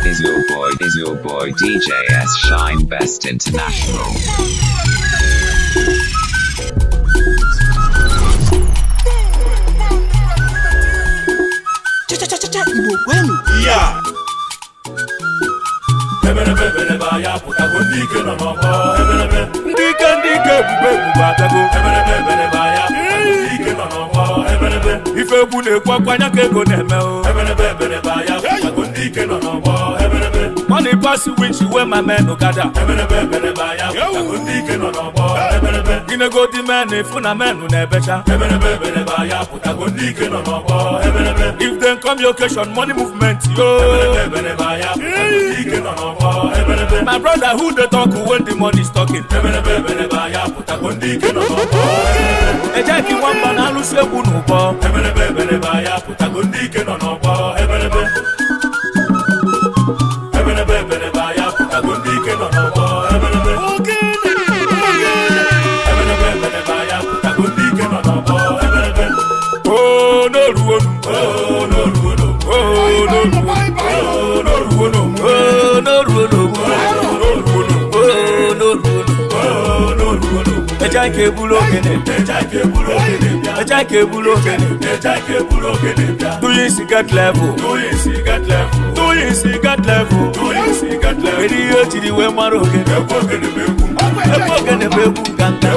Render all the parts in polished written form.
Is your boy DJ S Shine Best International. Cha cha cha cha Igbo kwenu. Yeah. Ebelebe ya pụtago ndị ike nọ n'ọgbọ. Ebelebe ndị ike ebube ebube abịago. Ebelebe ya pụtago ndị ike nọ n'ọgbọ. Ebelebe ife egwu na-ekwu akwanya ka ego na-eme o. Ebelebe ya pụtago ndị ike nọ n'ọgbọ. Ebelebe money pass which when my men gather. Ebelebe ya pụtago ndị ike nọ n'ọgbọ. Ebelebe ginego di men ifu na men na-ebecha. Ebelebe ya pụtago ndị ike nọ n'ọgbọ. Ebelebe if them come your occasion money movement yo. Ebelebe ya pụtago ndị ike nọ n'ọgbọ. My brother who they talk when the money's talking. Ejeki nwamba na alụsị egwu n'ụbọ. Oh no ruonu. Oh no ruonu. Oh no ruonu. Oh no ruonu. Oh no ruonu. Oh no ruonu. Oh no ruonu. Ejake ebulu ogene. Ejake ebulu ogene. Ejake ebulu ogene. Ejake ebulu ogene. Do you see get level? Do you see get level? Do you see get level? Do you see get level? Eri yo jiri we mara ogene. Egwu ogene bụ egwu. Egwu ogene bụ egwu nganga.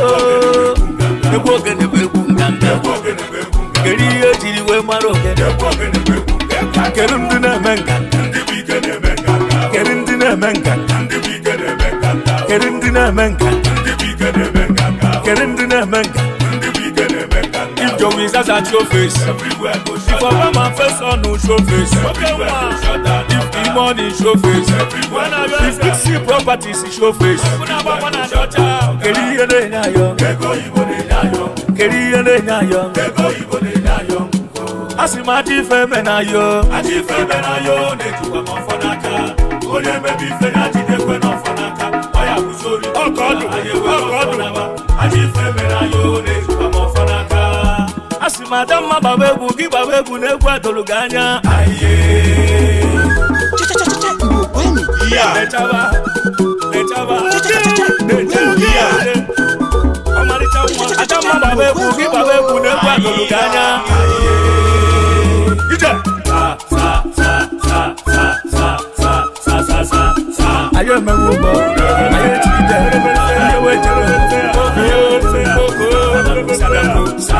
Egwu ogene bụ egwu nganga. Egwu ogene bụ egwu nganga. Eri yo jiri we mara ogene. Egwu ogene bụ egwu nganga. Kedu ndị na-eme nganga? Ndị bụ ike na-eme nganga. Kedu ndị na-eme nganga? Ndị bụ ike na-eme nganga. Kedu ndị na-eme nganga? Ndị bụ ike na-eme nganga. Kedu ndị na-eme nganga? Ndị bụ ike na-eme nganga. If your wizards at your face, everywhere go shut down. If Obama face on no show face, everywhere go shut down. If the money show face, everywhere go shut down. If big C properties show face, everywhere go shut down. Kedu ihe na-enye ayọ? Ego oyibo na-enye ayọ. Kedu ihe na-enye ayọ? Ego oyibo na-enye ayọ. Asị m adị ife eme na yo. Adị ife eme na yo na-ejikwa m ọfọ n'aka. Onye mebe ife ya jidekwe n'ọfọ n'aka. Ọ ya bụzori ọkọdụ ọkọdụ. Adị ife eme na yo na-ejikwa m ọfọ n'aka. Asị m adamma gbaba egwu gị gbaba egwu na egwu adolu gị anya. Cha cha cha cha Igbo kwenu. Lechaba lechaba ọmarịcha nwa. Adamma gbaba egwu gị gbaba egwu na egwu adolu gị anya. Ije. Sa sa sa sa sa sa sa sa sa sa. Ayo emewe ụgbọ, ayo echigide, ayo ejere, sa.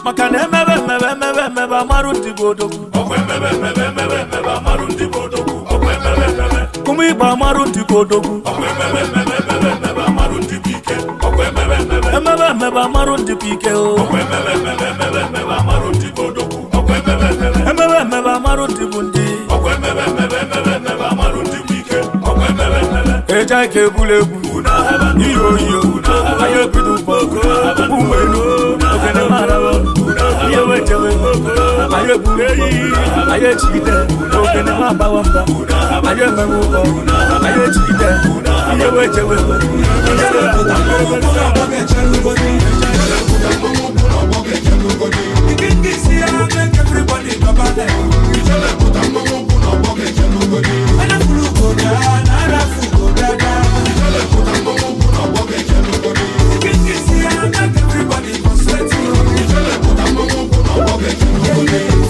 Maka na emebe emebe emebe emebe amarụ ndị bụ odogwu. Ọkwa emebe emebe emebe emebe amarụ ndị bụ odogwu. Ọkwa emebe emebe. Ụmụ Igbo amarụ ndị bụ odogwu. Ọkwa emebe emebe emebe emebe amarụ ndị bụ ike. Ọkwa emebe emebe. Emebe emebe amarụ ndị bụ ike o. Ọkwa emebe emebe emebe emebe amarụ ndị bụ odogwu. Ọkwa emebe emebe. Emebe emebe amarụ ndị bụ ndị. Ọkwa emebe emebe emebe emebe amarụ ndị bụ ike. Ọkwa emebe emebe. Ejake ebulu egwu. Iyo iyo. Ayo ebido ụgbọ. Ụmụ elu. Ogene mara. Ayo ejewe. Ayo ebulu eyi. Ayo echigide. Ogene ma gbawa mba. Ayo emewe ụgbọ. Ayo echigide. Iyo ejewe.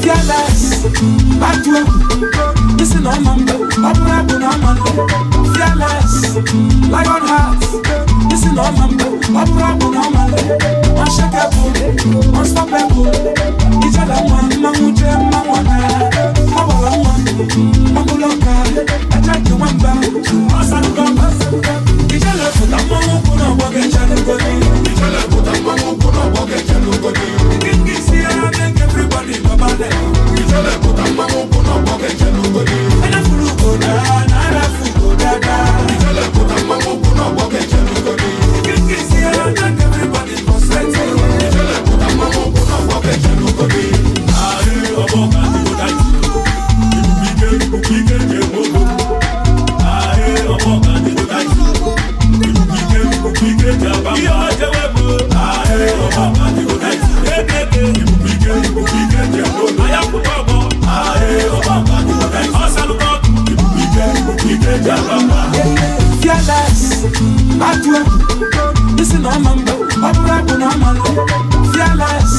Fearless, back to listen on number, fearless, lion heart, listen on number, unshakable, unstoppable, each other one, Mamuje, Mamona, Mawalan, Mamuloka, I tried to wamba, Masanugamba, each other put a mamu, everybody, everybody. Fearless, atụ egwu, isi na ọma mba, ọ bụrụ abụ na ọma nle. Fearless,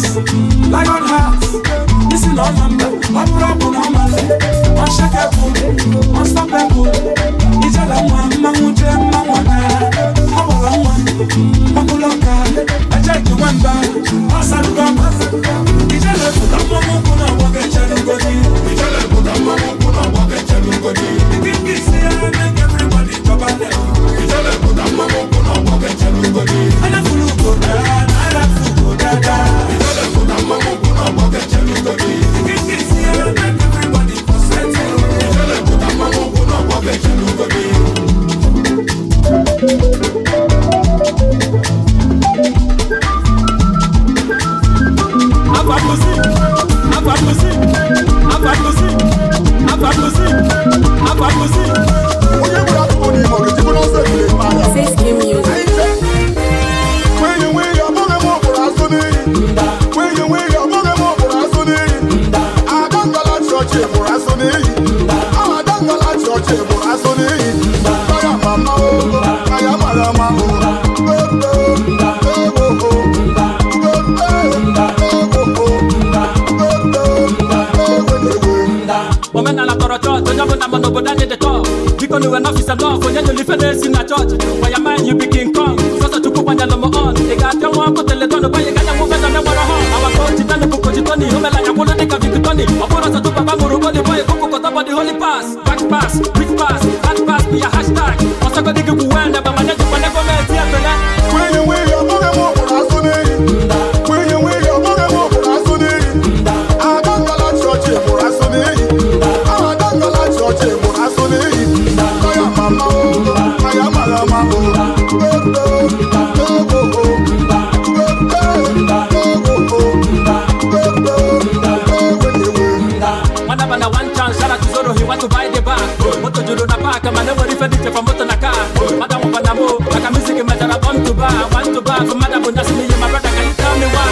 lion heart, isi na ọma mba, ọ bụrụ abụ na ọma nle. Unshakable, unstoppable, ijele nwa mmanwụ jee mmanwụ na, ọ gbara nwa, ọkụlọ ka, eje ike nwamba, ọsalugo m. Ijele pụta mmanwụ ụkwụ na ọgbọ ga-echere ugodi. Ijele pụta mmanwụ ụkwụ na ọgbọ ga-echere ugodi. Ike isi ya na-eke everybody chọba leg. Ijele pụta mmanwụ ụkwụ na ọgbọ ga-echere ugodi. Anya furu ugo daa, na ara furu ugo dada. Ijele pụta mmanwụ ụkwụ na ọgbọ ga-echere ugodi. Ike isi ya na-eke everybody frustrated. Ijele pụta mmanwụ ụkwụ na ọgbọ ga-echere ugodi. Omenala tọrọ chọọchị, onye ọbụla ma n'obodo anyị dị tọọ. Biko na enough is enough, onye nyere ife na-esi na chọọchị. For your mind you be King Kong, sọsọ Chukwu kwanyelụ m on. Ị ga-apịa nwa ọkụ teleton, banye ka anyanwụ fesa na gbara họn. Awa coach Tani bụ coach Tony, omela anya kwụlụ dịka Vic Tony. Ọ bụrụ ọsọ tupu papa mụrụ goal boy, kụkụkọta body holy pass. Back pass, quick pass, hard pass be your hashtag. Ọsọgodi gị kwuwe ndebe ma nyejikwa na gọọmenti ebele. Wanna one chance, shout out to Zoro, he want to buy the bag. Moto juru na park, man, never even did for moto na car. Madam Wanamo, like a music measure, I want to buy, want to buy. For Madam Bonasimi, my brother, can you tell me why?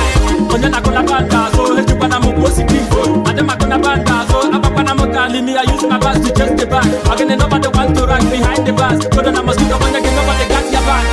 Onyana gonna banda, so head to Panamo, Bosiki. Madam gonna banda, so Apapanamo Kalimi, I use my bass to chase the back. Again, nobody want to rock behind the bars. But then I must be the one again, nobody got your back.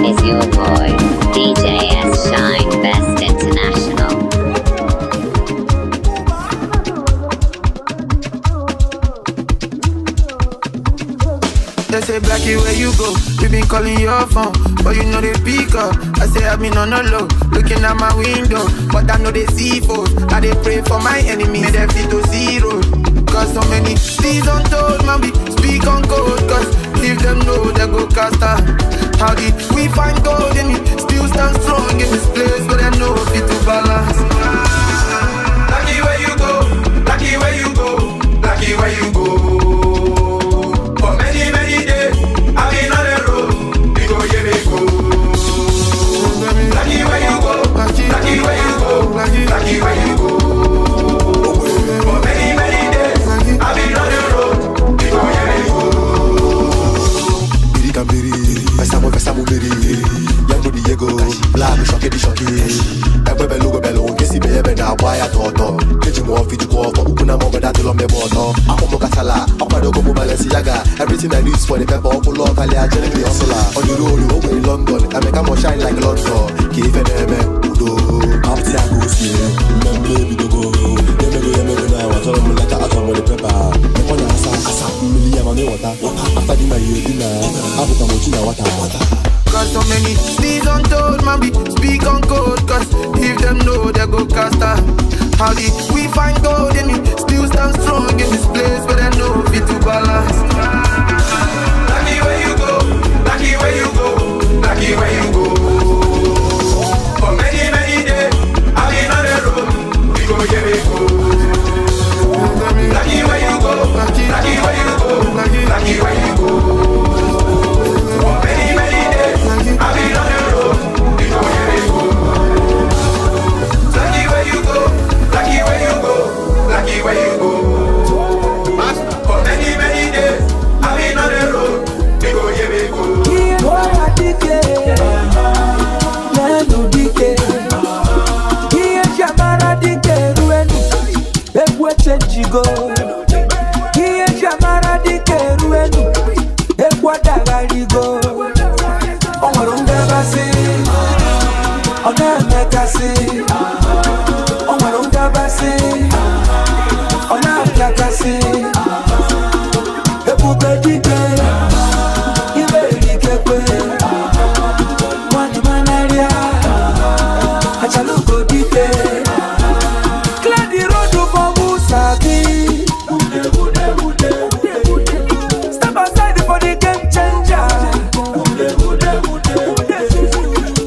Is your boy, DJ S Shine Best International. They say Blackie, where you go? You been calling your phone, but you know they pick up. I say I've been on the low, looking at my window, but I know they see foes. I they pray for my enemies, may they fit to zero. Cause so many things untold, man, we speak on code. Cause if them know, they go cast out. How did we find gold and we still stand strong in this place where they know fit to balance? Lucky where you go, lucky where you go, lucky where you go. For many, many days, I've been on the road, we go, yeah, we go. Lucky where you go, lucky where you go, lucky where you go. For many, many days, I've been on the road, we go, yeah, we go. Omo Balenciaga. Everything I do is for the pepper. Pull up, Ali, the hustler. On the road, over in London. I make more shine like London. KFNM, Udo. After I go see, baby to go. Yemego now. I told him like I told him the pepper. Asa, million water. After dinner, you dinner. Abu kamochina water. Cause so many these untold, man, we speak on code. Cause if them know, they go cast out. How did we find gold in it? Still stand strong in this place where they know fit to balance. Lucky where you go, lucky where you go, lucky where you go. For many, many days, I've been on the road. We go, here we go. Lucky where you go, lucky where you go, lucky where you go. For many, many days, I've been on the road. We go, here we go. Lucky where you go, lucky where you go, lucky where you go. For many, many days, I've been on the road. We go, here we go. Go. Iye jamara dike ruenu, ekwa dagarigo. Onwere ngabasị, ọ na-emekasị. Onwere ngabasị, ọ na-apịakasị. Ebube dike, ibe erikekwe. Nwanyị manarịa, achalugo dike. Clear the road for Musabi. Step aside for the game changer.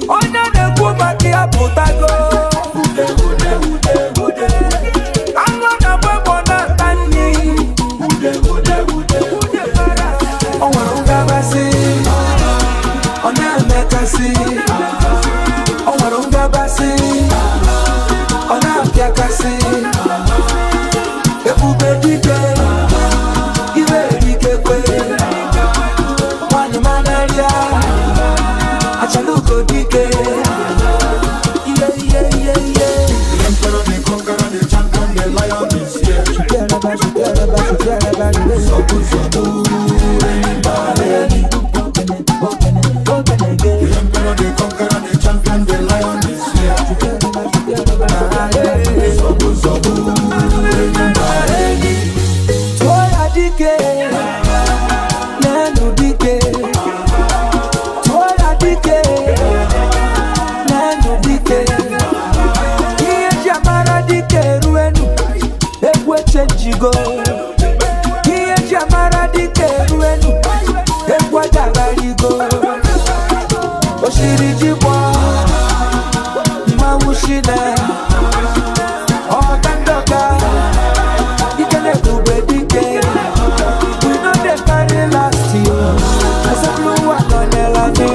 Onye na-ekwu maka ya pụtago. Anụ na-agba egbe na-ata nri. O nwere ngabasị, ọ na-emekasị. O nwere ngabasị, ọ na-apịakasị. Ebube dike, ibe erikekwe. Nwanyị manarịa, achalugo dike. Iye iye iye iye. The emperor, the conqueror, the champion, the lion is here. Sobu, sobu, the emperor, the conqueror, the champion, the lion is here. Sobu, sobu. Toya dike, nenu dike. Toya dike, nenu dike. Iye jamara dike ruenu, ekwe chenjigo. Iye jamara dike ruenu, ekwe dagarigo. Oshiri jibwa, mawushine. Ọ̀gá ikele ebube dike. We no dey carry last yo. Esepuluwa nọnyere anyị.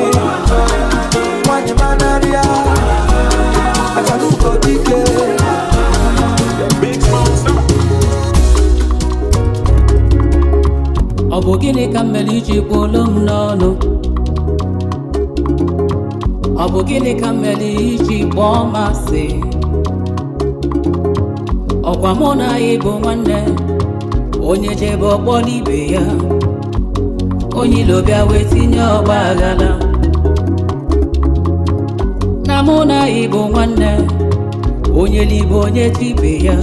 Nwanyị manarịa, achalugo dike. Ọ bụ gịnị ka m mere iji kwuolu m n'ọnụ? Ọ bụ gịnị ka m mere iji kpọọ m asị? Ọkwa mụ na ị bụ nwanne, onye jebe ọkpọ n'ibe ya, onye ilo bịa wee tinye ọgba aghara. Na mụ na ị bụ nwanne, onye libe onye tibe ya,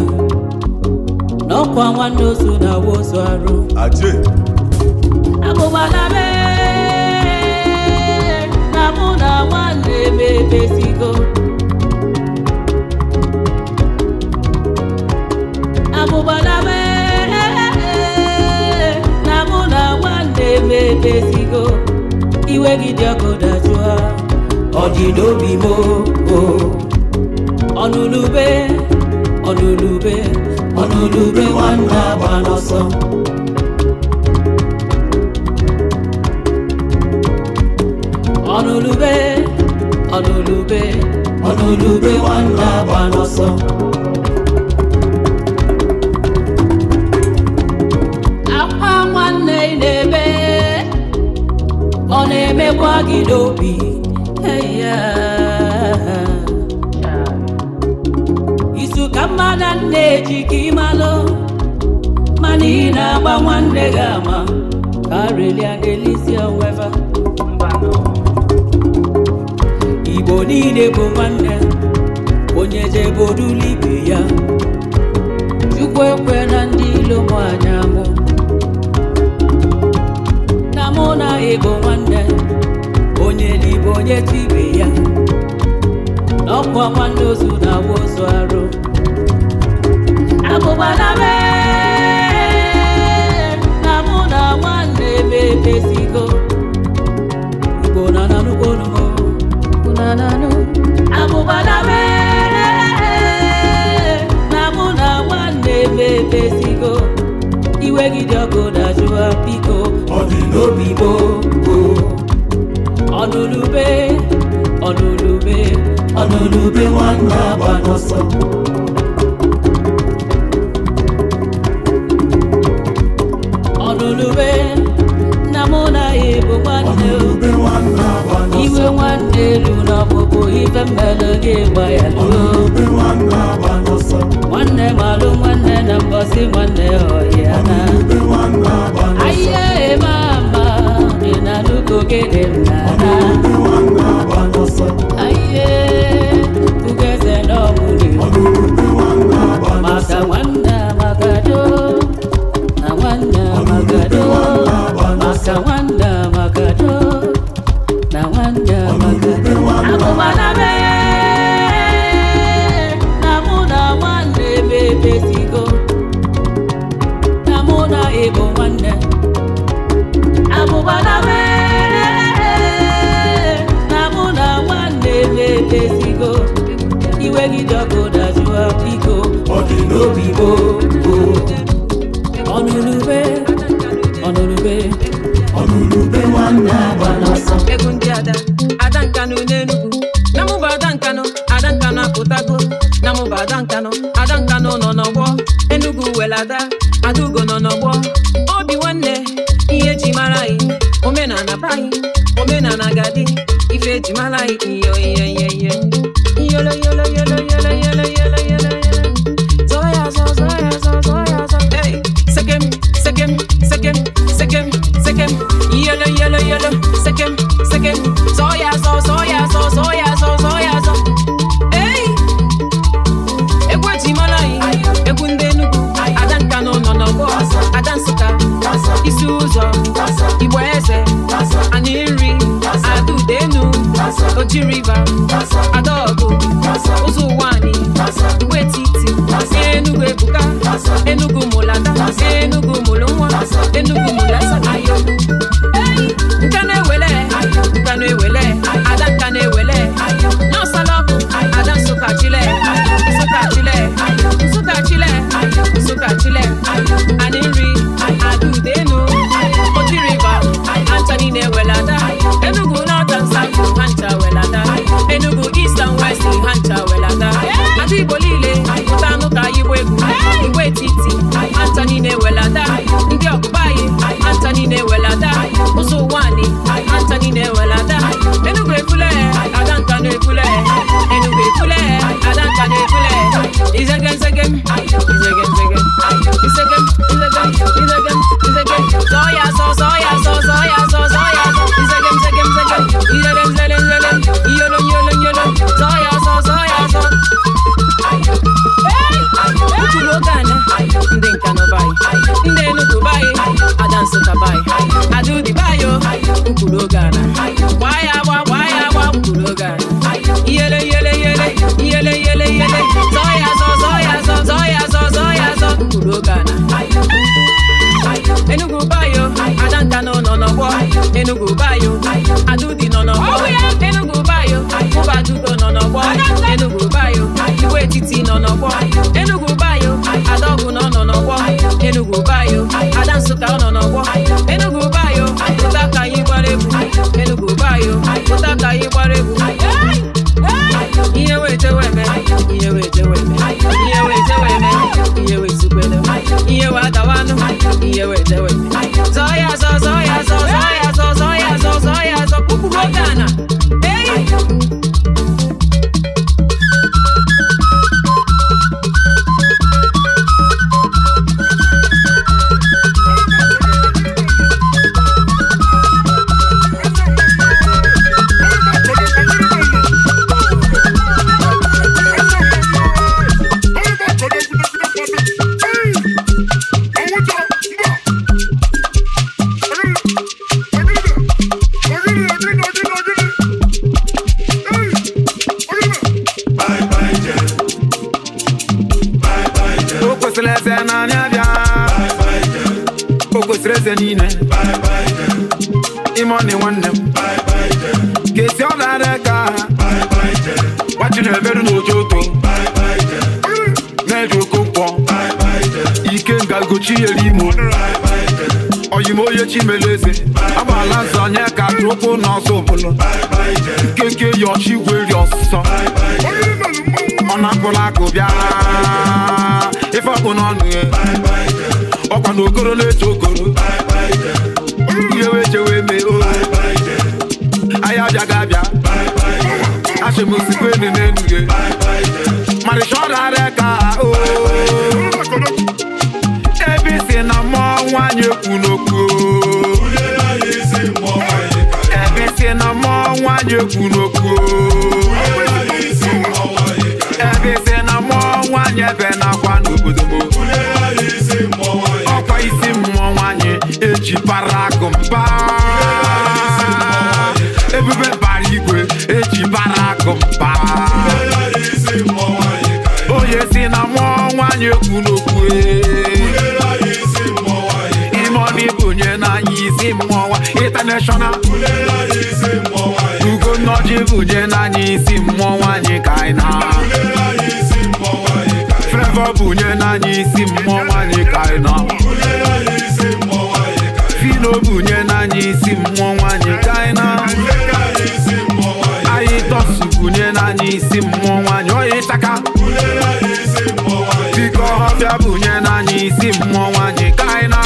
n'ọkwa nwanne ozu na awa ozu arụ. Abụgbala mee na mụ na nwanne m emezigo. Abụgbala mee na mụ na nwanne m emezigo. Iwe gị dị ọkụ dajụa, ọ dị n'obi m o. Ọnụlube, ọnụlube, ọnụlube nwanne agba n'ọsọ. Ọnụlube, ọnụlube, ọnụlube nwanne agba n'ọsọ. Akwa nwanne ị na-ebe, ọ na-emekwa gị n'obi. Hey, yeah. Izu ka mmadụ na-eji ka ịmalụ ma na ị na-agba nwanne gị ama ka arelia na-elisi onweva. Igbo niile bụ nwanne, onye jebodulu ibe ya. Chukwu ekwe na ndị ilo mụ anya mụ na mụ na ịbụ nwanne, onye libe onye tibe ya. N'ọkwa nwanne ozu na-awụ ozu arụ. Abụbana mee na mụ na nwanne m emezigo. Igbo na nanụkwo numo. Abụbana mee na mụ na nwanne m emezigo. Iwe gị dị ọkụ dajụa biko n'obi gboo. Ọnụlube, ọnụlube, ọnụlube nwanne agba n'ọsọ. Ọnụlube na mụ na ya bụ nwanne o. Iwe nwanne elu n'ọpụpụ ife mmelụ gị gba ya luo. Nwanne malụ nwanne na mbọsị nwanne ọhịa na. Ahịa eme ama dị na nnukwu gịnị m na-ana. Ahịa ugeze n'ọmụrụ maka nwanne amagado na nwanne amagado maka nwanne amagado na nwanne amagado. Abụbana mee na mụ na nwanne m emezigo. Na mụ na ịbụ nwanne. Abụbana mee na mụ na nwanne m emezigo. Iwe gị dị ọkụ dajụa biko n'obi gboo. Ọnụlube, ọnụlube, ọnụlube nwanne agba n'ọsọ. Egwu ndị ada, ada nkanụ n'Enugu. Na mụ bụ ada nkanụ, ada nkanụ apụtago. Na mụ bụ ada nkanụ, ada nkanụ nọ n'ọgbọ. Enugu were ada, Adaugo nọ n'ọgbọ. Obi nwanne, ihe eji mara anyị. Omenala be anyị, omenala ga-adị. Ife eji mara anyị, iyo iyo iyo iyo. Yolo yolo yolo yolo yolo yolo yolo. Zọ ya zọ zọ ya zọ zọ ya zọ. Hey, sekem sekem sekem sekem sekem. Yolo yolo yolo sekem sekem. Zọ ya zọ zọ ya zọ zọ ya zọ zọ ya zọ. Hey, egwu eji mara anyị, egwu ndị Enugu. Ada Nkanụ nọ n'ọgbọ, Ada Nsụka, isi ụzọ, Igbo eze, anyị nri, Adudenu, Oji River, Adaọgụ, ụzọ ụwa anyị, Igbo etiti, Enugu ebuka, Enugu mụlada, Enugu mụlụ nwa, Enugu mụlasa. Nka na-ewele, nka na-ewele, Ada nka na-ewele, n'ọsala ọkụ, Ada Nsụka chile, Nsụka chile, Nsụka chile, Nsụka chile, anyị nri, Adudenu, Oji River, Anthony na-ewelata, Enugu North and South, ha ncha welata, Enugu East and West, ha ncha welata, Ada Igbo niile, pụta anụ ka anyị gba egwu, Igbo etiti, Anthony na-ewelata, ndị ọkụba anyị, Anthony na-ewelata, ụzọ ụwa anyị, Anthony na-ewelata, Enugu efule, Ada Nkanụ efule, Enugu efule, Ada Nkanụ efule, izege nzege, izege nzege, izege nzege, izege nzege, zọ ya zọ zọ ya zọ zọ ya zọ zọ ya zọ, izege nzege nzege, izege nzele nzele, iyolo iyolo iyolo, zọ ya zọ zọ ya zọ. Ukwuru oge ana, ndị Nkanụ baị, ndị Enugu baị, Ada Nsụka baị, Adaudi baị o, ukwuru oge ana, gbaa ya agba, gbaa ya agba, ukwuru oge ana, iyele iyele iyele, iyele iyele iyele, zọ ya zọ zọ ya zọ zọ ya zọ zọ ya zọ, ukwuru oge ana. Enugu bayo, Ada Nkanụ nọ n'ọgbọ. Enugu bayo, Adaudi nọ n'ọgbọ. Enugu bayo, Ụbadugo nọ n'ọgbọ. Enugu bayo, Igbo etiti nọ n'ọgbọ. Enugu bayo, Adaọgụ nọ n'ọgbọ. Enugu bayo, Ada Nsụka nọ n'ọgbọ. Enugu bayo, pụta ka anyị gbara egwu. Enugu bayo, pụta ka anyị gbara egwu. Ihe wee jewe eme, ihe wee jewe eme, ihe wee jewe eme, ihe wee sukwele, ihe wee adawanụ, ihe wee jewe eme. Zọ ya zọ zọ ya zọ zọ ya zọ zọ ya zọ zọ ya zọ, kwukwuru oge ana. Hey! eze niile. Imoni nwanne m. Kesi ọ na-ara ka gbachi na-emerụ n'ojoto. Na-eji okonkwo. Ike ngagochi yere imo. Oyimoye chimeleze. Agbala nzọ nye ka trụpụ n'ọsọ obodo. Nkeke yọchi gweri ọsọ. Ọ na-akpụla akụ bịa. Ife ọkpụ n'ọnụ ya. Ọkwa na okoro na-eche okoro. Ihe wee chewe mee o. Anyị abịaghị abịa. Achị m osikwe enu n'enu gị. Marịcha ọ na-arịa ka o. Ebe isi na mmụọ nwaanyị ekwu n'okwu. Ebe isi na mmụọ nwaanyị ekwu n'okwu. Ebe isi na mmụọ nwaanyị ebe na-akwa n'obodo m. Ọkwa isi mmụọ nwaanyị eji para akụ mba. Ebube bara igwe eji bara akụ mba. Onye si na mmụọ nwaanyị ekwu n'okwu. Imoni bunye n'anya isi mmụọ international. Ugo nnọchi bunye n'anya isi mmụọ nwaanyị ka anyị na. Flavor bunye n'anya isi mmụọ nwaanyị ka anyị na. Fino bunye n'anya isi mmụọ nwaanyị ka anyị na. Anyị tọsụ bunye n'anya isi mmụọ nwaanyị oyi chaka. Biko ọbịa bunye n'anya isi mmụọ nwaanyị ka anyị na.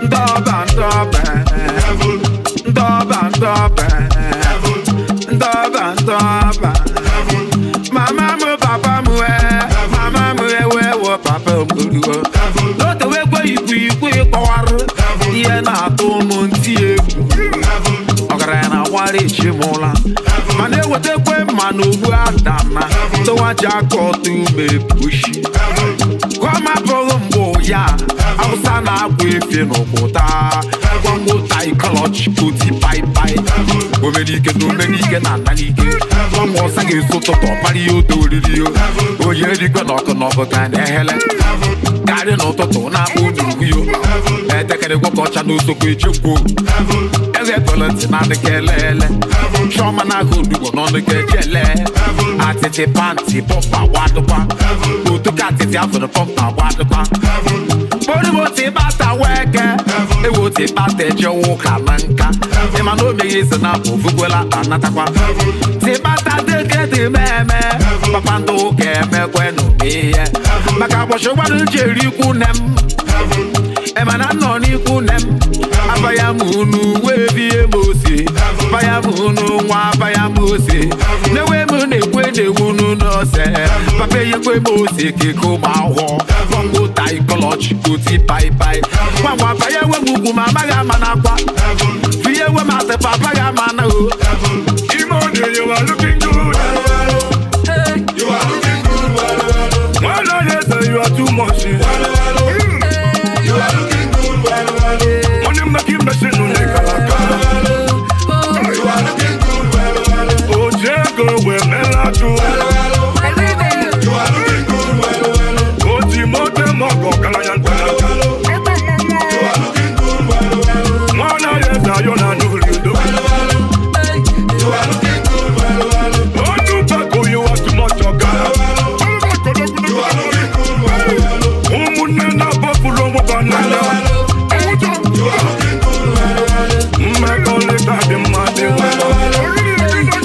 Ndọba ndọba ndọba ndọba ndọba ndọba. Mama mu papa mu e, mama mu ewe wo papa mgburuo. N'otewekwe ikwu ikwu ịkpọwarụ ihe na-atụ ụmụ ntị egwu. Ọgaranya na-agbara echi m ụla. Mana ewetekwe mma n'ogbu adama. Tụwaji aka ọtọ ume bushi. Gọmapụghị mgbe ya Hausa na-agba efe n'ụkwụta. Gwangwo taikọlọchi oti pai pai. Omenike na omenike na ana n'ike. Gwanwe ọsa ga-eso ụtụtụ ọkpara ihe oto oriri o. Onye erigwe na ọkụ na ọkụ ka na-ehele. Karị n'ụtụtụ na-akpụ nnukwu yo. Etekere gwọkọ ọcha n'osokwu echekwo. Eze tọrọ ntị na adịka ele ele. Chiọma na-ahụ onugbo n'ọnụ ka eji ele. Atịtị pantị pọmpa gwadụkwa. Otoka atịtị afụrụ pọmpa gwadụkwa. Boribo ti bata weke. Ewo ti bata eje ụka na nka. Ịma na omeghe isi na abụ ofukwela anatakwa. Ti bata deke dị meme. Papa ndị ụka emekwenụ ihe. Maka agbọchị gwadụ ji eri ikwu nne m. Ema na nọ n'ikwu nne m. Abaya m unu wee bie m ose. Baya m unu nwa baya m ose. Newe m na-ekwe na-ewu n'ose. Papa eyekwe m ose keke ụmụ ahụhụ. Gwangwo taikọlọchi oti pai pai. Gwanwa baya ewe m ugwu ma amaghị ama n'akwa. Fiye ewe m atịpa abaghị ama na o. Imoni, you are looking good. You are looking good. Well, I you are too much. You are looking good. Money making machine no nigga. You are looking good. Oh, Jago, we melatu. You are looking good. Oh, Timote Moko, Kalayan. You are looking good. Mana yesa yona nulu. You are looking good. Oh, Tupako, you are too much. You are looking good. Umunna na bafulo mo banana. You are looking good. Mmekọrịta dị mma dị mma.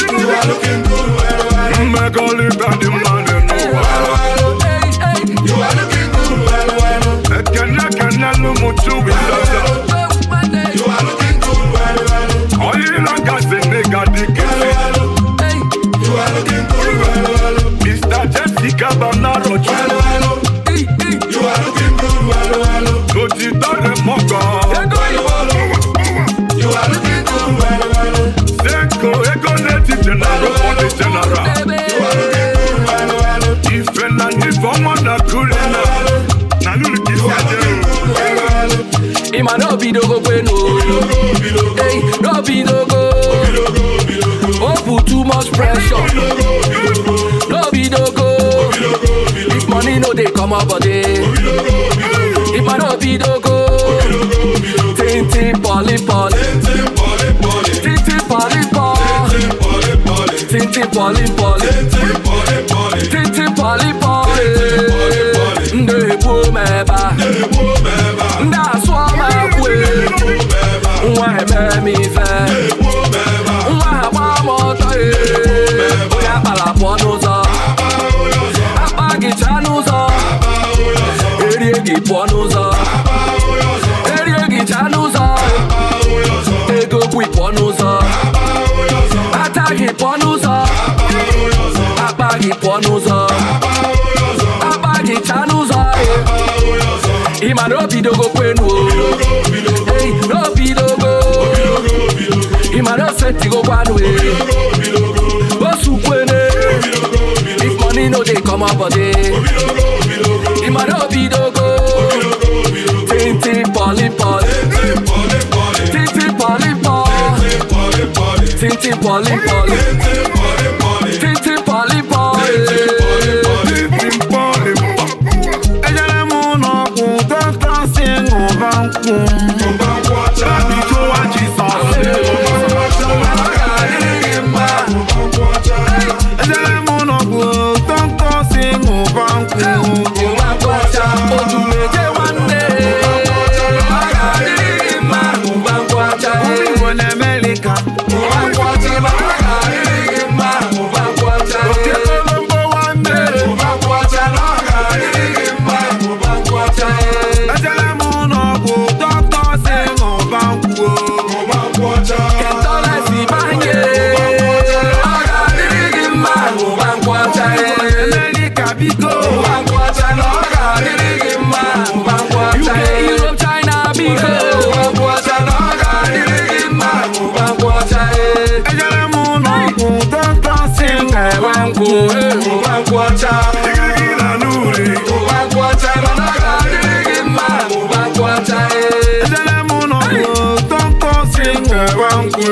You are looking good. Mmekọrịta dị mma dị n'ụwa. You are looking good. Ekene ekene n'ụmụ Chukwueze. You are looking good. Oyila gasị nigga dị kele. You are looking good. Mr. Jessica Banaro. You are looking good. Otítọ́ rẹ̀ mọ́kàn. You are looking good. Seko ego native general for the general. You are looking good. Ife na ife ọmọ na kule na. Na lulu kisi ajẹ́ o. Ima no be dogo bueno. Hey, no be dogo. Oh, put too much pressure. No be dogo. If money no dey come up body. Ịma na obidogo. Tintin poli poli. Tintin poli poli. Tintin poli poli. Tintin poli poli. Ndị egbu m ebe a. Ndị asụ ọma kwe. Nwa eme m ife. Nwa agba m ọtọ onye akpala pụọ n'ụzọ. Akpa gị chaa n'ụzọ. Erie gị pụọ n'ụzọ. Erie gị chaa n'ụzọ. Ego kwi pụọ n'ụzọ. Ata gị pụọ n'ụzọ. Akpa gị pụọ n'ụzọ. Akpa gị chaa n'ụzọ. Ịma na obidogo kwenu o. Ei, n'obidogo. Ịma na osetigo kwanu e. Osukwene. If money no dey come up body. Ịma na obidogo. Tintin poli poli. Tintin poli poli. Tintin poli poli. Tintin poli poli. Ejere m n'ọgwụ dọkịta si ṅụba nkwụ. Babi Jizọs. Ejere m n'ọgwụ dọkịta si ṅụba nkwụ. Odumeje nwanne. Ọ ga-adịrị gị mma. Ụba nkwụ ọcha. Ụmụ Igbo na Amerịka. Ụba nkwụ ọcha. Ọ ga-adịrị gị mma. Ụba nkwụ ọcha. Oke Kolombo nwanne. Ụba nkwụ ọcha. Ọ ga-adịrị gị mma. Ụba nkwụ ọcha. Ejere m n'ọgwụ dọkịta si ṅụba nkwụ. Kentọlesi banye. Ọ ga-adịrị gị mma. Ụba nkwụ ọcha. Amerịka biko. Ụba nkwụ ọcha. Ọ ga-adịrị gị mma. Ụba nkwụ ọcha. UK, Europe, China biko. Ụba nkwụ ọcha. Ọ ga-adịrị gị mma. Ụba nkwụ ọcha. Ejere m n'ọgwụ dọkịta si ṅụba nkwụ. Ụba nkwụ ọcha. Ụba nkwụ ọcha. Mana ọ ga-adịrị gị mma. Ụba nkwụ ọcha. Ejere m n'ọgwụ dọkịta si ṅụba nkwụ.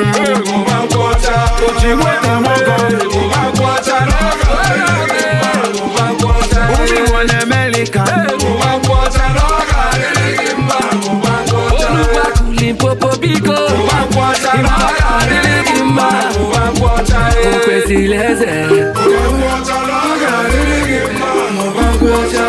Ụba nkwụ ọcha. Oji nweta m ọgọ. Ụba nkwụ ọcha. Ọ ga-adịrị gị mma. Ụba nkwụ ọcha. Ụmụ Igbo na Amerịka. Ụba nkwụ ọcha. Ọ ga-adịrị gị mma. Ụba nkwụ ọcha. Olugbaku Limpopo biko. Ụba nkwụ ọcha. Ọ ga-adịrị gị mma. Ụba nkwụ ọcha. O kwesịrị eze. Ọ ga-adịrị gị mma. Ụba nkwụ ọcha.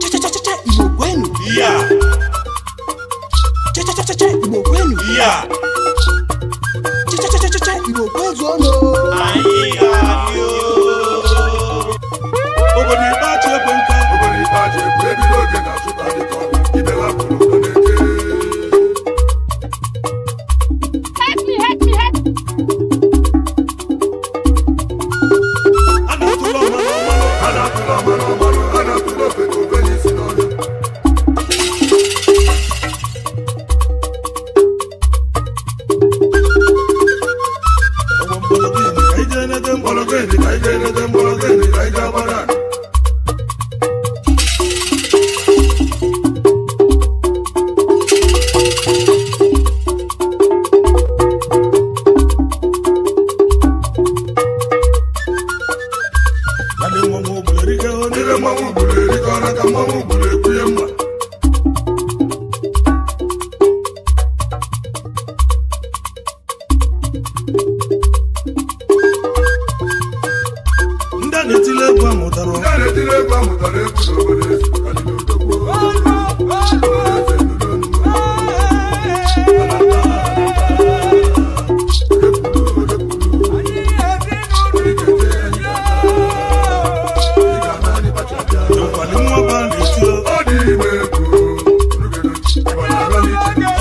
Cha-cha-cha-cha Igbo kwenu. Cha-cha-cha-cha Igbo kwenu. Cha-cha-cha-cha Igbo kwezuonu. Obodo ikpe ekwe nka. Obodo ikpe achị ekwe ebido oge na-achụta dịka ọbịa ibe ha pụrụ ụdọ na-eke. Help me, help me, help. A na-atụrụ ọmanụ ọmanụ. A na-atụrụ ọmanụ ọmanụ, a na-atụrụ ofe ka ofe n'isi n'ọnya. Ọgwọ mgbọrọgwụ ka anyị jee nete Mgbọrọgwụ enyi ka anyị jee nete mgbọrọgwụ enyi ka anyị jee gbara akụ. Ndị mmanwụ ogburu erike o. Ndị mmanwụ gburu erike ọra ka mmanwụ gburu ekwuye mma. Ndị a na-etili egwu amụtara. Ndị a na-etiri egwu amụtara egwu n'obodo eze ka dị n'odogwu. Eze nụrụ ọnụ. Nkwali nwa ba na-eti o. Ọ dị ime egwu.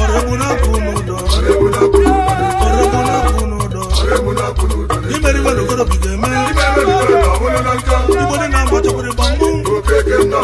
Ọrụ egwu na-akwụ n'ụdọ. Ọrụ egwu na-akwụ n'ụdọ. Ọrụ egwu na-akwụ n'ụdọ. Ọrụ egwu na-akwụ n'ụdọ. Imeri iwe n'okorobịa ga-eme. Ime ebe n'okorobịa ọ bụrụ na nka. Igbo dị na-agba chọkwara ịgba mgbu. Okeke nọ.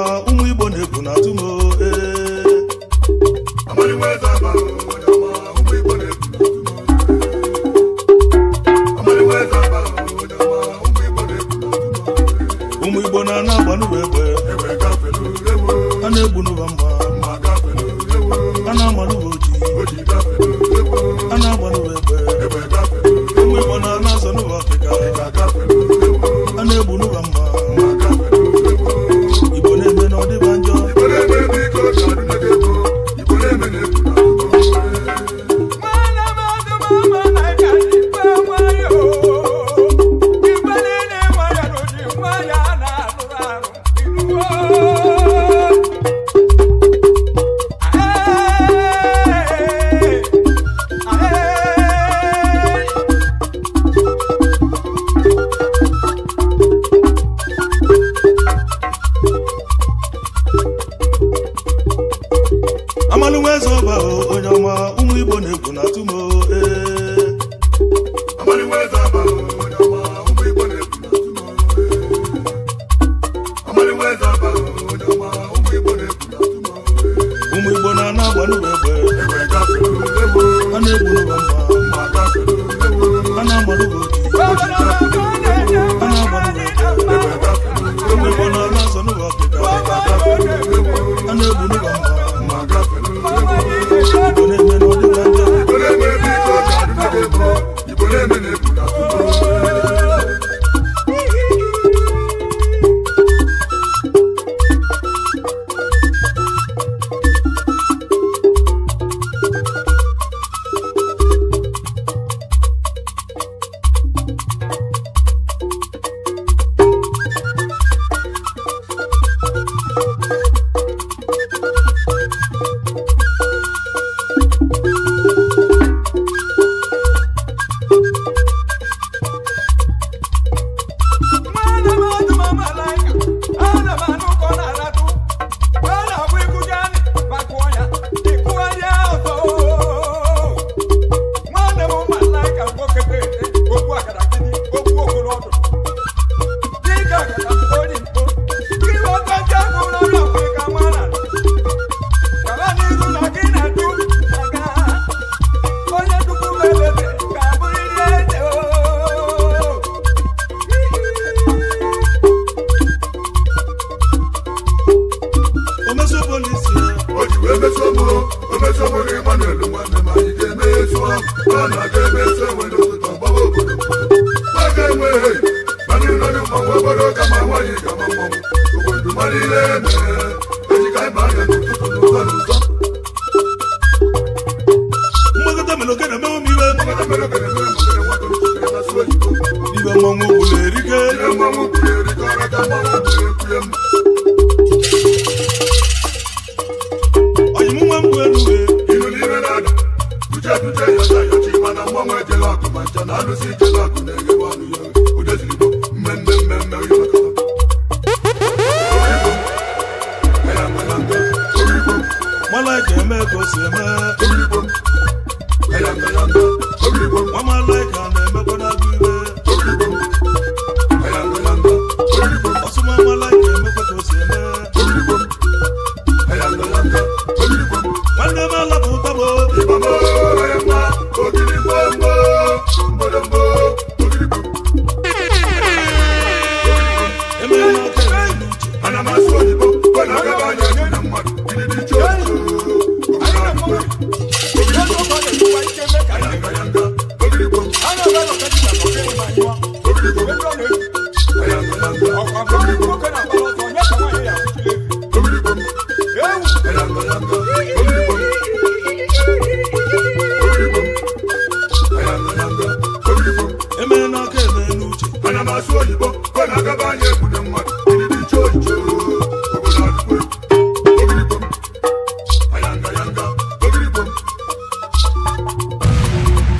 ọma ụmụ Igbo na-egwu na atụmo ụmụ Igbo na-ana agba n'ụwa egbe a na-egbu n'ụwa mma a na-agba n'ụwa ojii a na-agba n'ụwa egbe ụmụ Igbo na-ana azọ n'ụwa ọkịka a na-egbu n'ụwa mma Igbo na-eme na ọdịba njọ.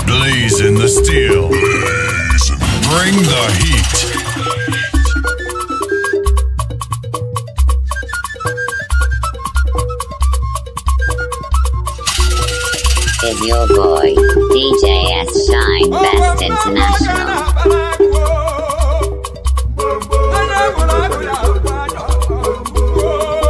Blazing the steel. Bring the heat. Is your boy, DJ S Shine Best International. Oh,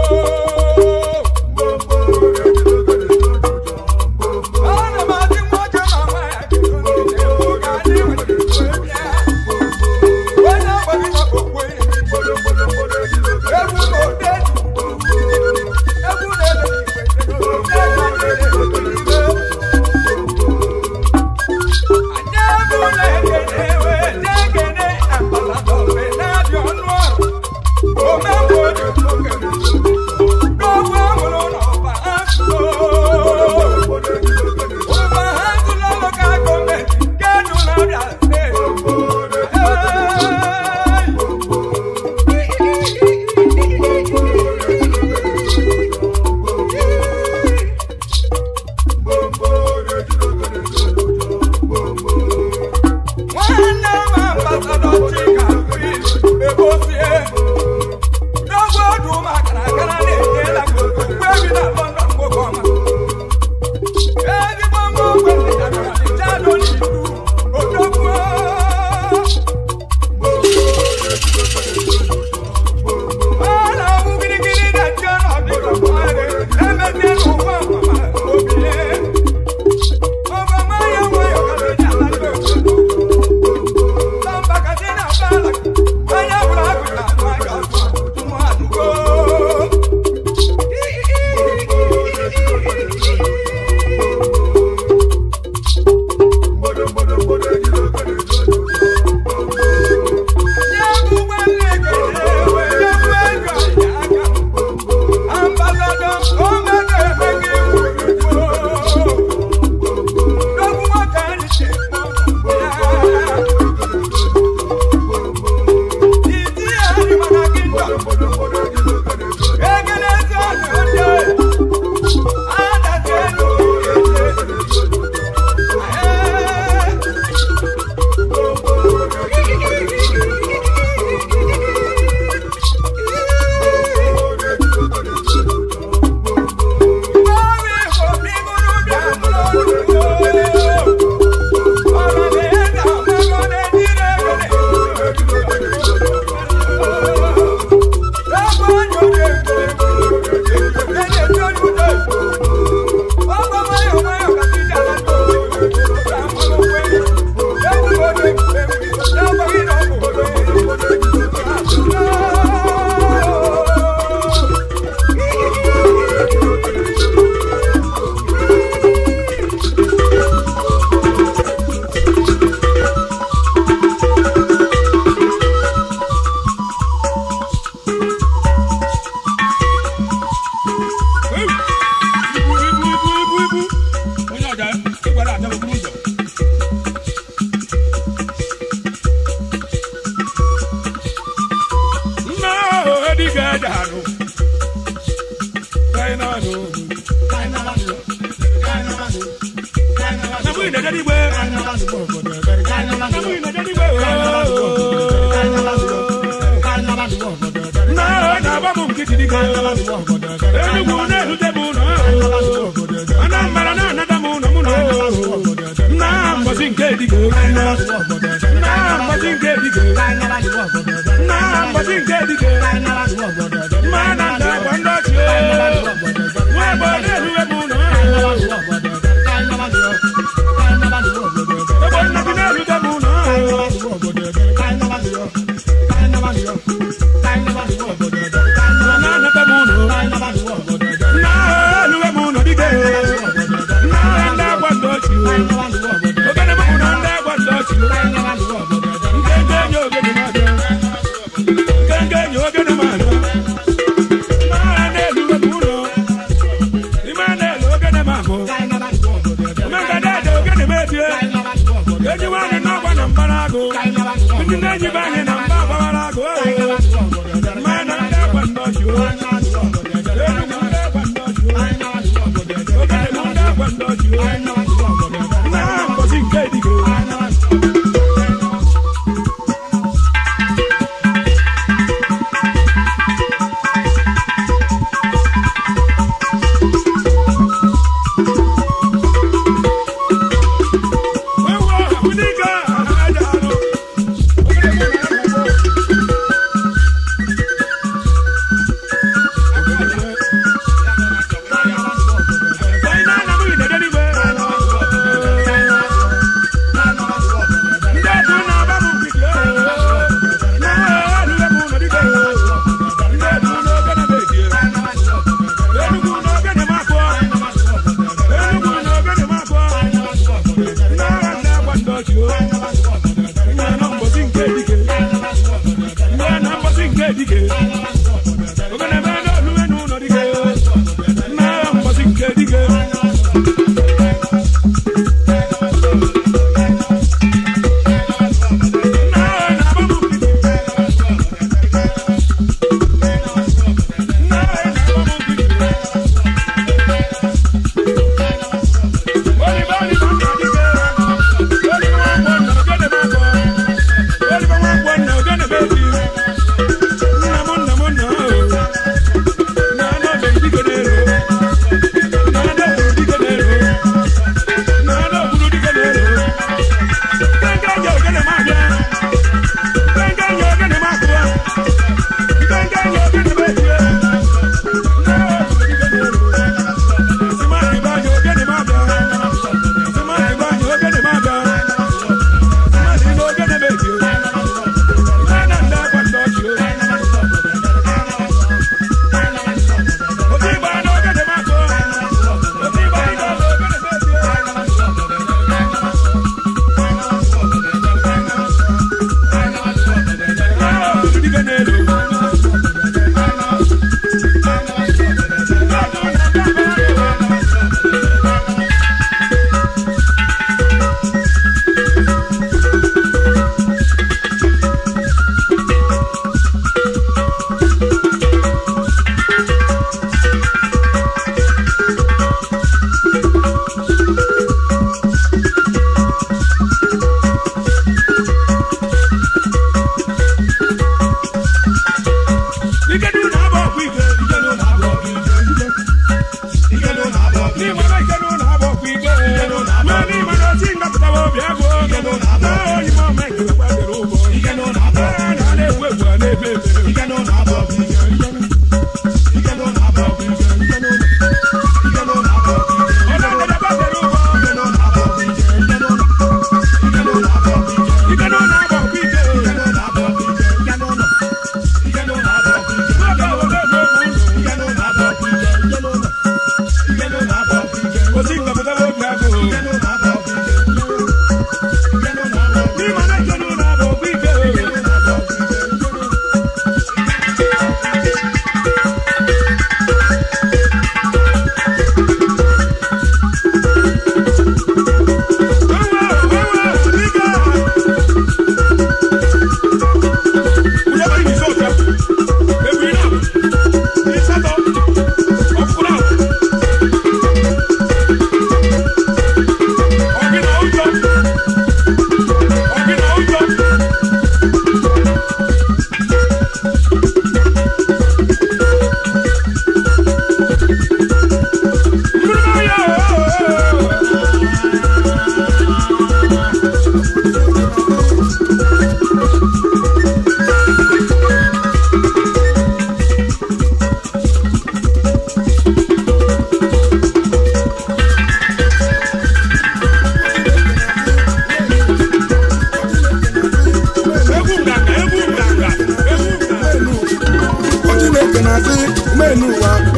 Anyway.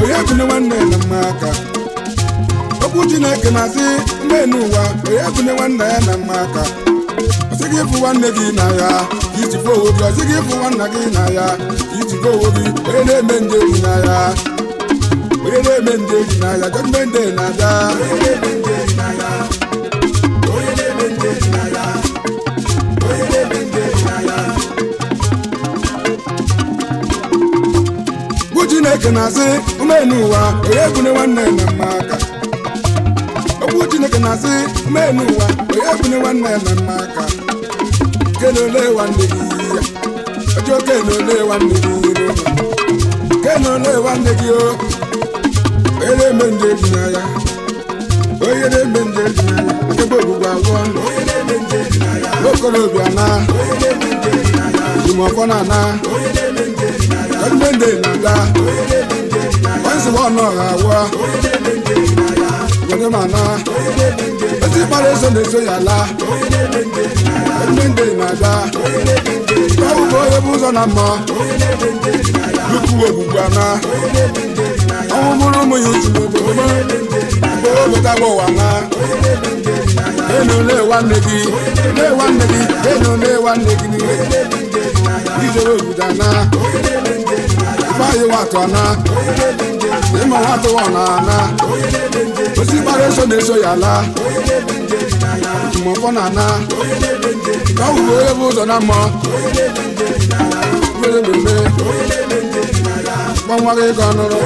onye ebune nwanne na mma aka. Okwu Chineke na-asị n'elu ụwa onye ebune nwanne ya na mma aka. Ọsị gị ịfụ nwanne gị n'anya ka iji fụ onwe gị, ọsị gị ịfụ nwanna gị n'anya ka iji fụ onwe gị. Onye na-eme nje eji n'anya, onye na-eme nje eji n'anya, judgment day na-abịa. Onye na-eme nje eji n'anya, onye na-eme nje eji n'anya, onye na-eme nje eji n'anya. Okwu Chineke na-asị n'elu ụwa onye ebune nwanne na mma aka. Okwu Chineke na-asị n'elu ụwa onye ebune nwanne na mma aka. Kene ole nwanne gị ya, ọjọọ kene ole nwanne gị n'ụlọ, kene ole nwanne gị o. Onye na-eme nje eji n'anya, onye na-eme nje eji n'anya, akebe ogbugbu agwọ, okorobịa na, ejimọfọ na-ana, judgment day na-abịa, once one ọha agwọ, onye ma na, ezi kpara eso na-eso ya laa. Judgment day na-abịa, ọwụwa onye bụ ụzọ na mma, lukwu ogbugbu ana, ọnwụ mụrụ ụmụ ya uchu n'obodo m, mgbe obodo agba ụwa na. Enu lee nwanne gị, lee nwanne gị, enu lee nwanne gị n'ihe, ijere obodo ana, ifeanyị watụ ana, ịma nwatụ ọ na ana, osi gbara eso na-eso ya laa. Ejimọfọ na ana, ka ọ wụrụ onye bụ ụzọ na mma, nwere mmemme, gbanwa gị ka ọ nụrụ,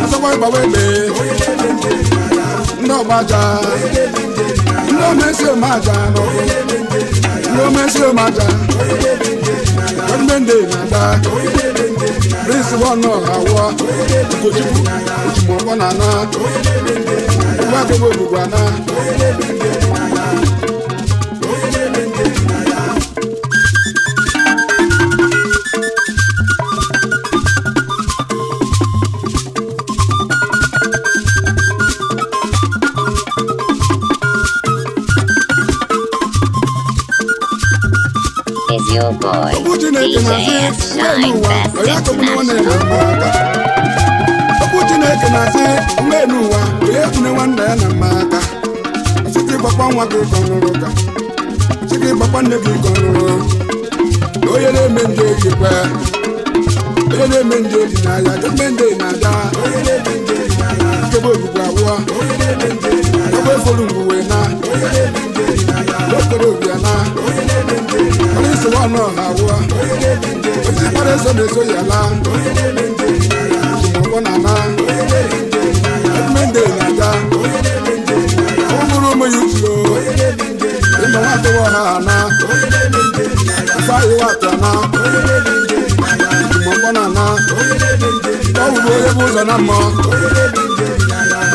asọkwa ịgbawa egbe, ndị ọgbaja, ndị omesi omeaja n'ọgụ, ndị omesi omeaja, judgment day na-abịa, Prince one ọha awụọ, Ugochukwu, ejimọfọ na ana, ụwa akebe ogbugbu ana. Is your boy Okwu Chineke DJ na-asị S n'elu Shine ụwa Best onye akọgbuna nwanne ya na International. mma aka. Okwu Chineke na-asị n'elu ụwa onye ebune nwanne ya na mma aka. Ọsị gị gbakwa nwa gị ka ọ nụrụ ụka, ọsị gị gbakwa nne gị ka ọ nụrụ. Onye na-eme nje ejikwa, onye na-eme nje eji n'anya, judgment day na-abịa. Nkebe ogbugbu agwọ, ọgba efolu ngwuwe na, okorobịa na, onye isi nwanne ọha agwọ, osisi kpara eso na-eso ya laa. Ejimọfọ na ana, judgment day na-abịa, ọ bụrụ ụmụ ya uchu o, ịma nwatụwa ọha ana, ifeanyị watụ ana, ejimọfọ na ana, ọ wụrụ onye bụ ụzọ na mmụọ,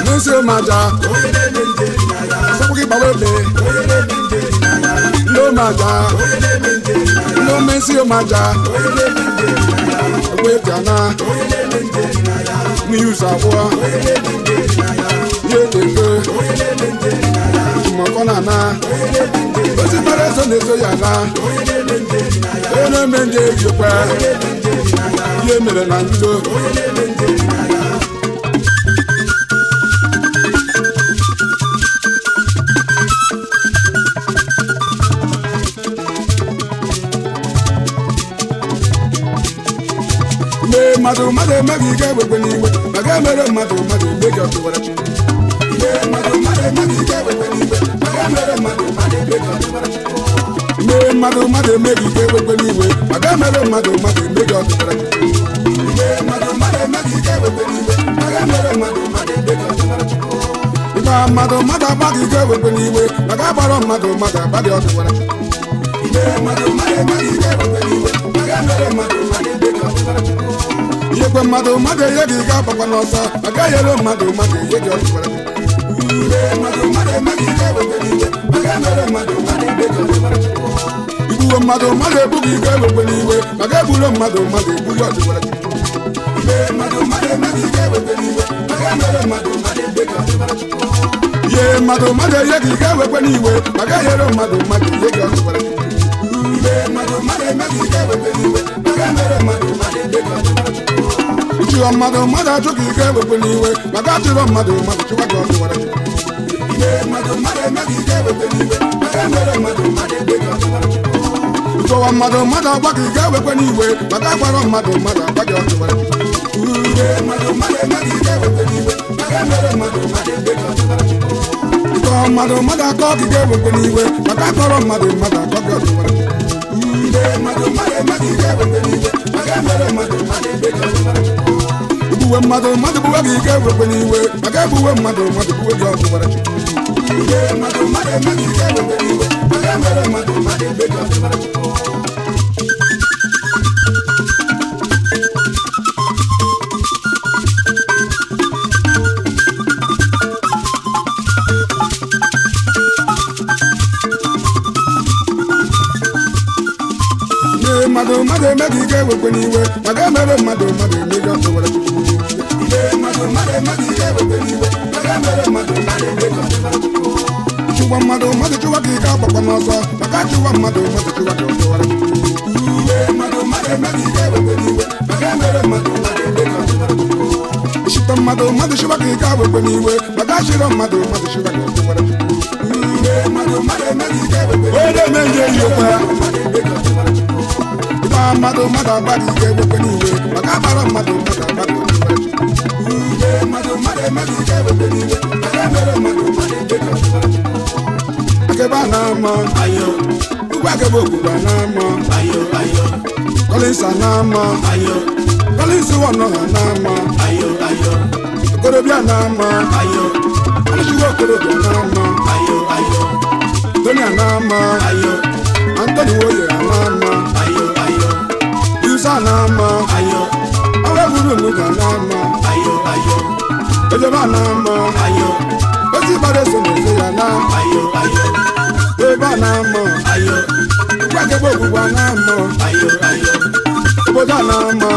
n'isi ụmụaja, asọpụ gị gbawa egbe, ndị ụmụaja, ndị omesi ụmụaja, egbe eji ana, nwunye ụzọ abụọ, ihe eji ego, ejimọfọ na ana, osi mara eso na-eso ya ala. Onye na-eme nje ejikwa, ihe mere na nzuzo. Mgbe mmadụ mmadụ emeghị ike egbekwe n'iwe, maka emere mmadụ mmadụ eme gị ọtụwara Chukwu. Mgbe mmadụ mmadụ emeghị ike egbekwe n'iwe, maka emere mmadụ mmadụ eme gị ọtụwara Chukwu. Mgbe mmadụ mmadụ emeghị ike egbekwe n'iwe, maka emere mmadụ mmadụ eme gị ọtụwara Chukwu. Mgbe mmadụ mmadụ emeghị ike egbekwe n'iwe, maka emere mmadụ mmadụ eme gị ọtụwara Chukwu. Mgbe mmadụ mmadụ agbaghị ike egbekwe n'iwe, maka agbara mmadụ mmadụ agbaghị ọtụwara Chukwu. Mgbe mmadụ mmadụ emeghị ike egbekwe n'iwe, maka emere mmadụ mmadụ eme gị ọtụwara Chukwu. Ihe mmadụ mmadụ enye gị ike agbakwa n'ọsọ, maka enyere mmadụ mmadụ enye gị ọtụwara Chukwu. Mgbe mmadụ mmadụ emeghị ike egbekwe n'iwe, maka emere mmadụ mmadụ eme gị ọtụwara Chukwu. Igbuwe mmadụ mmadụ egbughị ike egbekwe n'iwe, maka egburu mmadụ mmadụ egbughị ọtụwara Chukwu. Mgbe mmadụ mmadụ emeghị ike egbekwe n'iwe, maka emere mmadụ mmadụ eme gị ọtụwara Chukwu. Ihe mmadụ mmadụ enye gị ike egbekwe n'iwe, maka enyere mmadụ mmadụ enye gị ọtụwara Chukwu. Mgbe mmadụ mmadụ emeghị ike egbekwe n'iwe, maka emere mmadụ mmadụ eme gị ọtụwara Chukwu. Ịchụwa mmadụ mmadụ achụ ka ike ewekwe n'iwe maka achụrọ mmadụ mmadụ chụwa gị ọchụwara Chukwu. Ime mmadụ mmadụ eme gị ike ewekwe n'iwe maka emere mmadụ mmadụ ebe gị ọchụwara Chukwu. Ịchụwa mmadụ mmadụ agwa gị ike ewekwe n'iwe maka agwarọ mmadụ mmadụ agwa gị ọchụwara Chukwu. Ime mmadụ mmadụ eme gị ike ewekwe n'iwe maka emere mmadụ mmadụ ebe gị ọchụwara Chukwu. Ịchụwa mmadụ mmadụ akọ gị ike ewekwe n'iwe maka akọrọ mmadụ mmadụ akọ gị ọchụwara Chukwu. Ime mmadụ mmadụ eme gị ike ewekwe n'iwe maka emere mmadụ mmadụ ebe gị ọchụwara Chukwu. Egbuwe mmadụ mmadụ gbuwe gị ike ewekwe n'iwe maka egbuwe mmadụ mmadụ gbuwe gị ọchụwara Chukwu. Ime mmadụ mmadụ eme gị ike ewekwe n'iwe maka emere mmadụ mmadụ ebe gị ọchụwara Chukwu. Ime mmadụ mmadụ eme gị ike ewekwe n'iwe maka emere mmadụ mmadụ eme gị ọchụwara Chukwu. Ime mmadụ mmadụ eme gị ike ewekwe n'iwe maka emere mmadụ mmadụ eme gị ọchụwara Chukwu. Chụwa mmadụ mmadụ chụwa gị ike agbakwa n'ọsọ maka chụwa mmadụ mmadụ chụwa gị ọchụwara Chukwu. Ime mmadụ mmadụ eme gị ike ewekwe n'iwe maka emere mmadụ mmadụ eme gị ọchụwara Chukwu. Ịchụta mmadụ mmadụ chụwa gị ike agbakwa n'iwe maka achịrọ mmadụ mmadụ chụwa gị ọchụwara Chukwu. Ime mmadụ mmadụ eme gị ike ewekwe n'iwe onye na-eme nje yi okwe ya. Ịgba mmadụ mmadụ agba gị ike ewekwe n'iwe maka agbara mmadụ mmadụ agba gị ọchụwara Chukwu. Ime mmadụ mmadụ eme gị ike ewekwe n'iwe maka emere mmadụ mmadụ eme gị ọchụwara Chukwu. Akebe a na-ama ugwu akebe ogbugbu a na-ama Collins a na-ama Collins wọnọ ha na-ama Okorobịa na-ama Ọnụchukwu okorobịa na-ama Tony a na-ama Anthony Nwoye a na-ama Yusa na-ama Ọwa gburu Onuga na-ama Ejebe a na-ama Ozi gbara eso na-eze ya na ebe a na-ama ugwu akebe ogbugbu a na-ama obodo a na-ama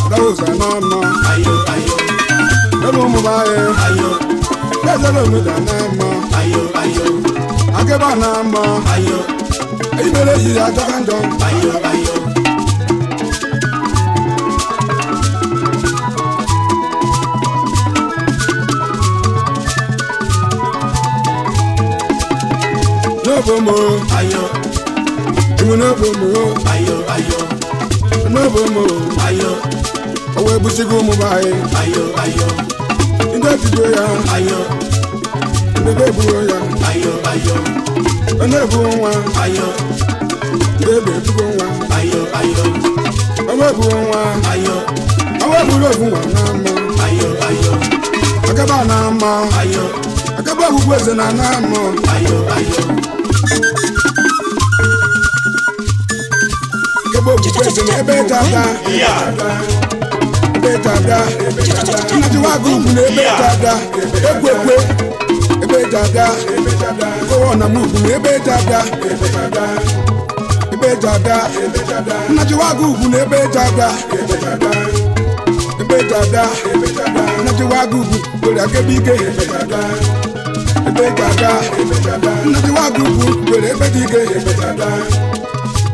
Dawụzọ a na-ama ebe ụmụba anyị ezere onuga na-ama akebe a na-ama imere ehihie ajọka njọ. N'obomo imu n'obomo n'obomo ọwọ́ ebusigo ụmụ be anyị ndị ebido ya ndị ebuo ya ọ na-ebu nwa ndị ebe ebugo nwa ọwọ́ ebuo nwa ọwọ́ eburu ofu nwa na-ama akaba na-ama akaba ogbugbu eze na na-ama. Akaba ogbugbu eze na ebe eji abịa ebe eji abịa nnajiwa agụ ugwu na ebe eji abịa ekwe ekwe ebe eji abịa kowa na m ugwu na ebe eji abịa ebe eji abịa nnajiwa agụ ugwu na ebe eji abịa ebe eji abịa nnajiwa agụ ugwu were akebe ike ebe eji abịa nnajiwa agụ ugwu were ebe dị ike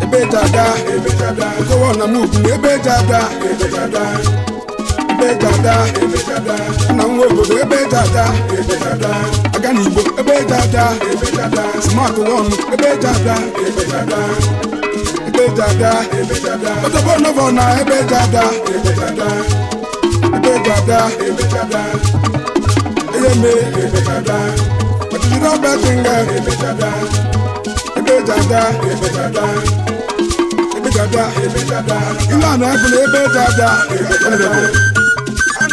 ebe eji abịa kowa na m ugwu na ebe eji abịa ebe eji abịa na nwa obodo ebe eji abịa aga n'Igbo ebe eji abịa smart one ebe eji abịa ebe eji abịa otobo novo na ebe eji abịa ebe eji abịa eyeme ọchịchị n'ọbịa chinga ebe eji abịa ebe eji abịa ilu a na-ekwu na ebe eji abịa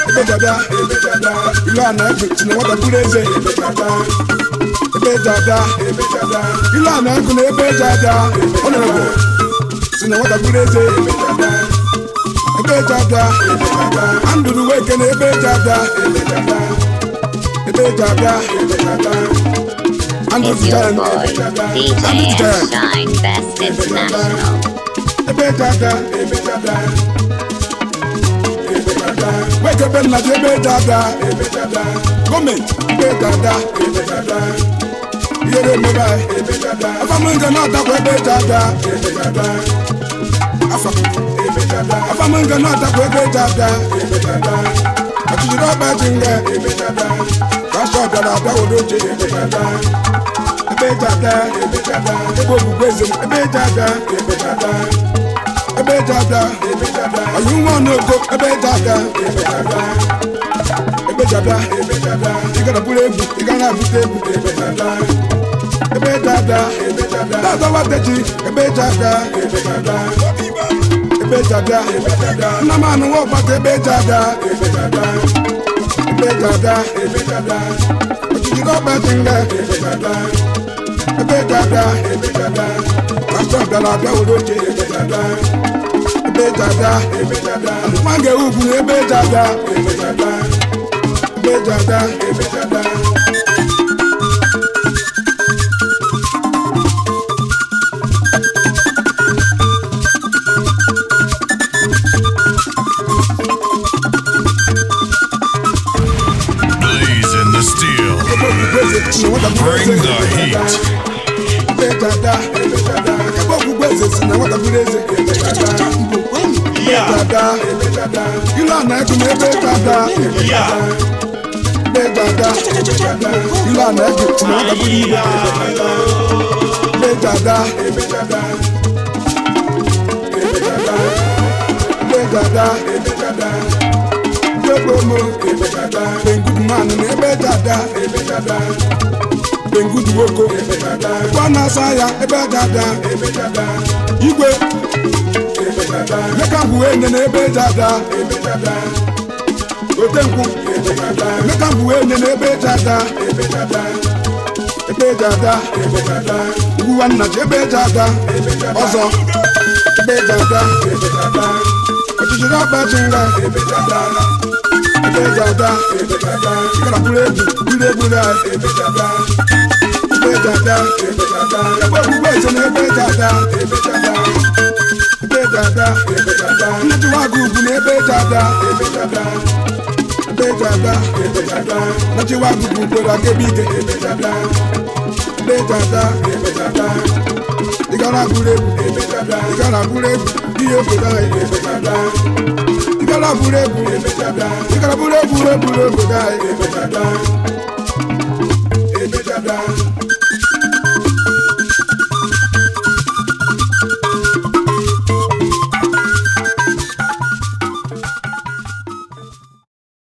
ebe eji abịa ilu a na-ekwu si na nwata bụrụ eze ebe eji abịa ilu a na-ekwu na ebe eji abịa ọ na-ekwu si na nwata bụrụ eze ebe eji abịa andụrụ weke na ebe eji abịa ebe eji abịa andụrụ It's your giant boy, DJ andụrụ S giant Shine Best International. ebe eji abịa weke be nna ji ebe eji abịa gọọmenti ebe eji abịa ihere emebe anyị afọ m nje na-atakwa ebe eji abịa ọsọ afamnga na-atakwa ebe eji abịa ọchịchịrị ọgba ji nga kasha bịara abịa were oche ebe eji abịa ebe ogbugbu eze m ebe eji abịa ebe eji abịa ọyị nwa ọnụego ebe eji abịa ebe eji abịa ị gara buru egwu ị gara abute egwu ebe eji abịa na-adọwatechi ebe eji abịa ebe eji abịa nna m anụ nwa ọgbata ebe eji abịa ebe eji abịa ọchịchịrị ọgba ji nga ebe eji abịa pastọ bịara abịa were oche ebe eji abịa nwa ga-ewu ugwu na ebe eji abịa ebe eji abịa. Blazing the steel. Bring the heat. Bengudu woko kwa na-asa ya ebe dada igwe Emeka ngwu enye na ebe dada ote nkwụ Emeka ngwu enye na ebe dada ebe dada ugwu nwanna ji ebe dada ọzọ ebe dada ọchịchịrị ọgba ji nga ebe dada ịgara buru egwu buru egwu ebe dada ebe ogbugbu eze na ebe dada ebe dada nnetụwa agụ ugwu na ebe dada ebe dada nnachiwa agụ ugwu kwere aka ebe ike ebe dada ịgara buru egwu ịgara buru egwu ihe obodo anyị ịgara buru egwu ịgara buru egwu eburu obodo anyị ebe dada.